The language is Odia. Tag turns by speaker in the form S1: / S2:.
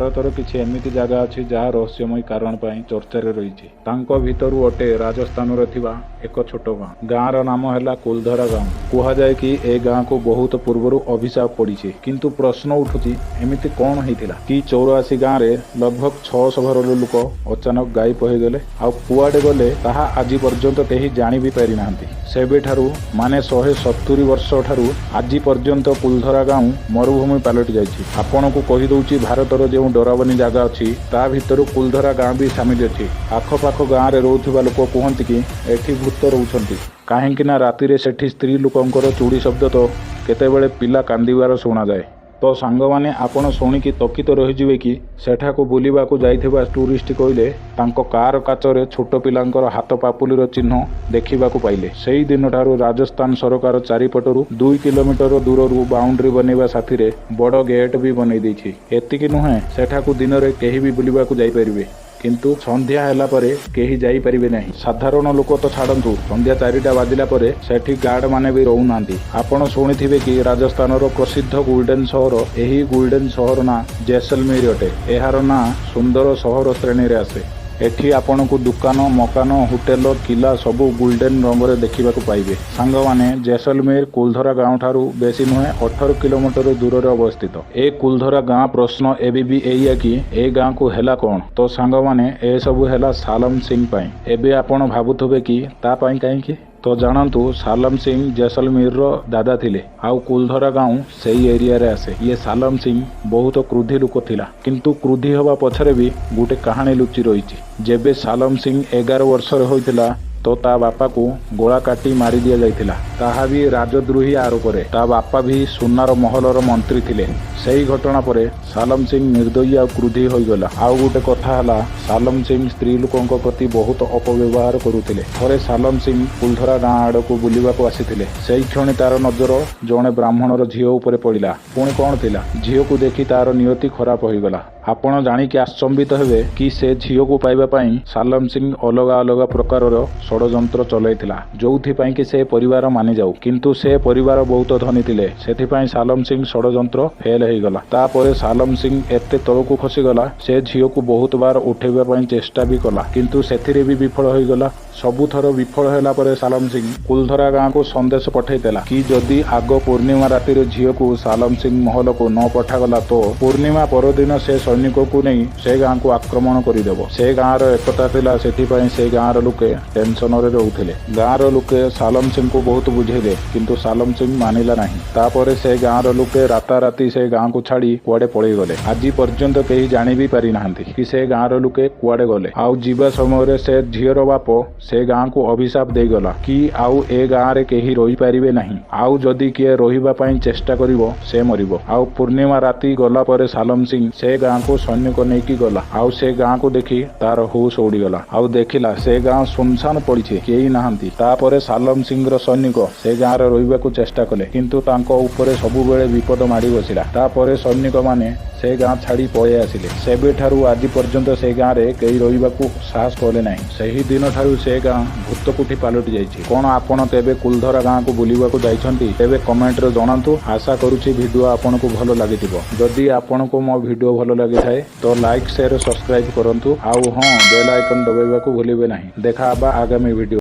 S1: ଭାରତର କିଛି ଏମିତି ଜାଗା ଅଛି, ଯାହା ରହସ୍ୟମୟ କାରଣ ପାଇଁ ଚର୍ଚ୍ଚାରେ ରହିଛି। ତାଙ୍କ ଭିତରୁ ଅଟେ ରାଜସ୍ଥାନରେ ଥିବା ଏକ ଛୋଟ ଗାଁ। ଗାଁର ନାମ ହେଲା କୁଲଧରା ଗାଁ। କୁହାଯାଏ କି ଏ ଗାଁକୁ ବହୁତ ପୂର୍ବରୁ ଅଭିଶାପ ପଡ଼ିଛି। କିନ୍ତୁ ପ୍ରଶ୍ନ ଉଠୁଛି, ଏମିତି କଣ ହେଇଥିଲା କି 84 ଗାଁରେ ଲଗଭଗ 600 ଘରର ଲୋକ ଅଚାନକ ଗାୟବ ହୋଇଗଲେ ଆଉ କୁଆଡ଼େ ଗଲେ ତାହା ଆଜି ପର୍ଯ୍ୟନ୍ତ କେହି ଜାଣି ବି ପାରିନାହାନ୍ତି। ସେବେଠାରୁ, ମାନେ 170 ବର୍ଷ ଠାରୁ ଆଜି ପର୍ଯ୍ୟନ୍ତ କୁଲଧରା ଗାଁ ମରୁଭୂମି ପାଲଟି ଯାଇଛି। ଆପଣଙ୍କୁ କହିଦଉଛି, ଭାରତର ଯେଉଁ ଡରାବନୀ ଜାଗା ଅଛି, ତା ଭିତରୁ କୁଲଧରା ଗାଁ ବି ସାମିଲ ଅଛି। ଆଖପାଖ ଗାଁରେ ରହୁଥିବା ଲୋକ କୁହନ୍ତି କି ଏଠି ଭୂତ ରହୁଛନ୍ତି, କାହିଁକି ନା ରାତିରେ ସେଠି ସ୍ତ୍ରୀ ଲୋକଙ୍କର ଚୁଡ଼ି ଶବ୍ଦ ତ କେତେବେଳେ ପିଲା କାନ୍ଦିବାର ଶୁଣାଯାଏ। ତ ସାଙ୍ଗମାନେ, ଆପଣ ଶୁଣିକି ଚକିତ ରହିଯିବେ କି ସେଠାକୁ ବୁଲିବାକୁ ଯାଇଥିବା ଟୁରିଷ୍ଟ କହିଲେ, ତାଙ୍କ କାର କାଚରେ ଛୋଟ ପିଲାଙ୍କର ହାତ ପାପୁଲିର ଚିହ୍ନ ଦେଖିବାକୁ ପାଇଲେ। ସେଇ ଦିନଠାରୁ ରାଜସ୍ଥାନ ସରକାର ଚାରିପଟରୁ 2 କିଲୋମିଟର ଦୂରରୁ ବାଉଣ୍ଡ୍ରି ବନେଇବା ସାଥିରେ ବଡ଼ ଗେଟ୍ ବି ବନେଇ ଦେଇଛି। ଏତିକି ନୁହେଁ, ସେଠାକୁ ଦିନରେ କେହି ବି ବୁଲିବାକୁ ଯାଇପାରିବେ, କିନ୍ତୁ ସନ୍ଧ୍ୟା ହେଲା ପରେ କେହି ଯାଇପାରିବେ ନାହିଁ। ସାଧାରଣ ଲୋକ ତ ଛାଡ଼ନ୍ତୁ, ସନ୍ଧ୍ୟା 4ଟା ବାଜିଲା ପରେ ସେଠି ଗାର୍ଡ ମାନେ ବି ରହୁନାହାନ୍ତି। ଆପଣ ଶୁଣିଥିବେ କି ରାଜସ୍ଥାନର ପ୍ରସିଦ୍ଧ ଗୋଲ୍ଡେନ ସହର। ଏହି ଗୋଲ୍ଡେନ ସହର ନାଁ ଜୈସଲମେର ଅଟେ। ଏହାର ନାଁ ସୁନ୍ଦର ସହର ଶ୍ରେଣୀରେ ଆସେ। ଏଠି ଆପଣଙ୍କୁ ଦୋକାନ, ମକାନ, ହୋଟେଲ, କିଲା ସବୁ ଗୋଲ୍ଡେନ ରଙ୍ଗରେ ଦେଖିବାକୁ ପାଇବେ। ସାଙ୍ଗମାନେ, ଜୈସଲମେର କୁଲଧରା ଗାଁ ଠାରୁ ବେଶୀ ନୁହେଁ, 18 କିଲୋମିଟର ଦୂରରେ ଅବସ୍ଥିତ ଏ କୁଲଧରା ଗାଁ। ପ୍ରଶ୍ନ ଏବେ ବି ଏଇଆ କି ଏ ଗାଁକୁ ହେଲା କଣ? ତ ସାଙ୍ଗମାନେ, ଏସବୁ ହେଲା ସାଲମ ସିଂ ପାଇଁ। ଏବେ ଆପଣ ଭାବୁଥିବେ କି ତା ପାଇଁ କାହିଁକି? ତ ଜାଣନ୍ତୁ, ସାଲମ ସିଂ ଜୈସଲମେରର ଦାଦା ଥିଲେ ଆଉ କୁଲଧରା ଗାଁ ସେଇ ଏରିଆରେ ଆସେ। ଇଏ ସାଲମ ସିଂ ବହୁତ କ୍ରୋଧୀ ଲୋକ ଥିଲା, କିନ୍ତୁ କ୍ରୋଧୀ ହେବା ପଛରେ ବି ଗୋଟେ କାହାଣୀ ଲୁଚି ରହିଛି। ଯେବେ ସାଲମ ସିଂ 11 ବର୍ଷର ହୋଇଥିଲା, ତ ତା ବାପାକୁ ଗଳା କାଟି ମାରି ଦିଆଯାଇଥିଲା, ତାହା ବି ରାଜଦ୍ରୋହୀ ଆରୋପରେ। ତା ବାପା ବି ସୁନାର ମହଲର ମନ୍ତ୍ରୀ ଥିଲେ। ସେଇ ଘଟଣା ପରେ ସାଲମ ସିଂ ନିର୍ଦ୍ଦୟୀ ଆଉ କ୍ରୋଧୀ ହୋଇଗଲା। ଆଉ ଗୋଟେ କଥା ହେଲା, ସାଲମ ସିଂ ସ୍ତ୍ରୀ ଲୋକଙ୍କ ପ୍ରତି ବହୁତ ଅପବ୍ୟବହାର କରୁଥିଲେ। ଥରେ ସାଲମ ସିଂ କୁଲଧରା ଗାଁ ଆଡ଼କୁ ବୁଲିବାକୁ ଆସିଥିଲେ। ସେଇ କ୍ଷଣି ତାର ନଜର ଜଣେ ବ୍ରାହ୍ମଣର ଝିଅ ଉପରେ ପଡ଼ିଲା। ପୁଣି କଣ ଥିଲା, ଝିଅକୁ ଦେଖି ତାର ନିୟତି ଖରାପ ହୋଇଗଲା। ଆପଣ ଜାଣିକି ଆଶ୍ଚମ୍ବିତ ହେବେ କି ସେ ଝିଅକୁ ପାଇବା ପାଇଁ ସାଲମ ସିଂ ଅଲଗା ଅଲଗା ପ୍ରକାରର ଷଡ଼ଯନ୍ତ୍ର ଚଲାଇଥିଲା, ଯୋଉଥିପାଇଁ କି ସେ ପରିବାର ମାନିଯାଉ। କିନ୍ତୁ ସେ ପରିବାର ବହୁତ ଧନୀ ଥିଲେ, ସେଥିପାଇଁ ସାଲମ ସିଂ ଷଡ଼ଯନ୍ତ୍ର ଫେଲ ହେଇଗଲା। ତାପରେ ସାଲମ ସିଂ ଏତେ ତଳକୁ ଖସିଗଲା, ସେ ଝିଅକୁ ବହୁତ ବାର ଉଠେଇବା ପାଇଁ ଚେଷ୍ଟା ବି କଲା, କିନ୍ତୁ ସେଥିରେ ବି ବିଫଳ ହୋଇଗଲା। ସବୁଥର ବିଫଳ ହେଲା ପରେ ସାଲମ ସିଂ କୁଲଧରା ଗାଁକୁ ସନ୍ଦେଶ ପଠେଇଦେଲା କି ଯଦି ଆଗ ପୂର୍ଣ୍ଣିମା ରାତିରେ ଝିଅକୁ ସାଲମ ସିଂ ମହଲକୁ ନ ପଠାଗଲା, ତ ପୂର୍ଣ୍ଣିମା ପରଦିନ ସେ ସୈନିକକୁ ନେଇ ସେ ଗାଁକୁ ଆକ୍ରମଣ କରିଦେବ। ସେ ଗାଁର ଏକତା ଥିଲା, ସେଥିପାଇଁ ସେ ଗାଁର ଲୋକେ ଟେନସନରେ ରହୁଥିଲେ। ଗାଁର ଲୋକେ ସାଲମ ସିଂଙ୍କୁ ବହୁତ ବୁଝେଇଲେ, କିନ୍ତୁ ସାଲମ ସିଂ ମାନିଲା ନାହିଁ। ତାପରେ ସେ ଗାଁର ଲୋକେ ରାତାରାତି ସେ ଗାଁକୁ ଛାଡ଼ି କୁଆଡ଼େ ପଳେଇଗଲେ। ଆଜି ପର୍ଯ୍ୟନ୍ତ କେହି ଜାଣି ବି ପାରିନାହାନ୍ତି କି ସେ ଗାଁର ଲୋକେ କୁଆଡ଼େ ଗଲେ। ଆଉ ଯିବା ସମୟରେ ସେ ଝିଅର ବାପ ସେ ଗାଁକୁ ଅଭିଶାପ ଦେଇଗଲା କି ଆଉ ଏ ଗାଁରେ କେହି ରହିପାରିବେ ନାହିଁ, ଆଉ ଯଦି କିଏ ରହିବା ପାଇଁ ଚେଷ୍ଟା କରିବ, ସେ ମରିବ। ଆଉ ପୂର୍ଣ୍ଣିମା ରାତି ଗଲା ପରେ ସାଲମ ସିଂ ସେ ଗାଁକୁ ସୈନିକ ନେଇକି ଗଲା ଆଉ ସେ ଗାଁକୁ ଦେଖି ତାର ହୁସ୍ ଉଡ଼ିଗଲା ଆଉ ଦେଖିଲା ସେ ଗାଁ ସୁନସାନ ପଡ଼ିଛି, କେହି ନାହାନ୍ତି। ତାପରେ ସାଲମ ସିଂର ସୈନିକ ସେ ଗାଁରେ ରହିବାକୁ ଚେଷ୍ଟା କଲେ, କିନ୍ତୁ ତାଙ୍କ ଉପରେ ସବୁବେଳେ ବିପଦ ମାଡ଼ି ବସିଲା। ତାପରେ ସୈନିକମାନେ ସେ ଗାଁ ଛାଡ଼ି ପଳେଇ ଆସିଲେ। ସେବେଠାରୁ ଆଜି ପର୍ଯ୍ୟନ୍ତ ସେ ଗାଁରେ କେହି ରହିବାକୁ ସାହସ କଲେ ନାହିଁ। ସେହି ଦିନଠାରୁ ସେ ଗାଁ ଭୂତକୁଠି ପାଲଟି ଯାଇଛି। କଣ ଆପଣ କେବେ କୁଲଧରା ଗାଁକୁ ବୁଲିବାକୁ ଯାଇଛନ୍ତି? ତେବେ କମେଣ୍ଟରେ ଜଣାନ୍ତୁ। ଆଶା କରୁଛି ଭିଡ଼ିଓ ଆପଣଙ୍କୁ ଭଲ ଲାଗିଥିବ। ଯଦି ଆପଣଙ୍କୁ ମୋ ଭିଡ଼ିଓ ଭଲ ଲାଗିଥାଏ, ତ ଲାଇକ୍, ସେୟାର, ସବସ୍କ୍ରାଇବ କରନ୍ତୁ ଆଉ ହଁ, ବେଲ୍ ଆଇକନ୍ ଦବାଇବାକୁ ଭୁଲିବେ ନାହିଁ। ଦେଖା ହେବା ଆଗାମୀ ଭିଡ଼ିଓ।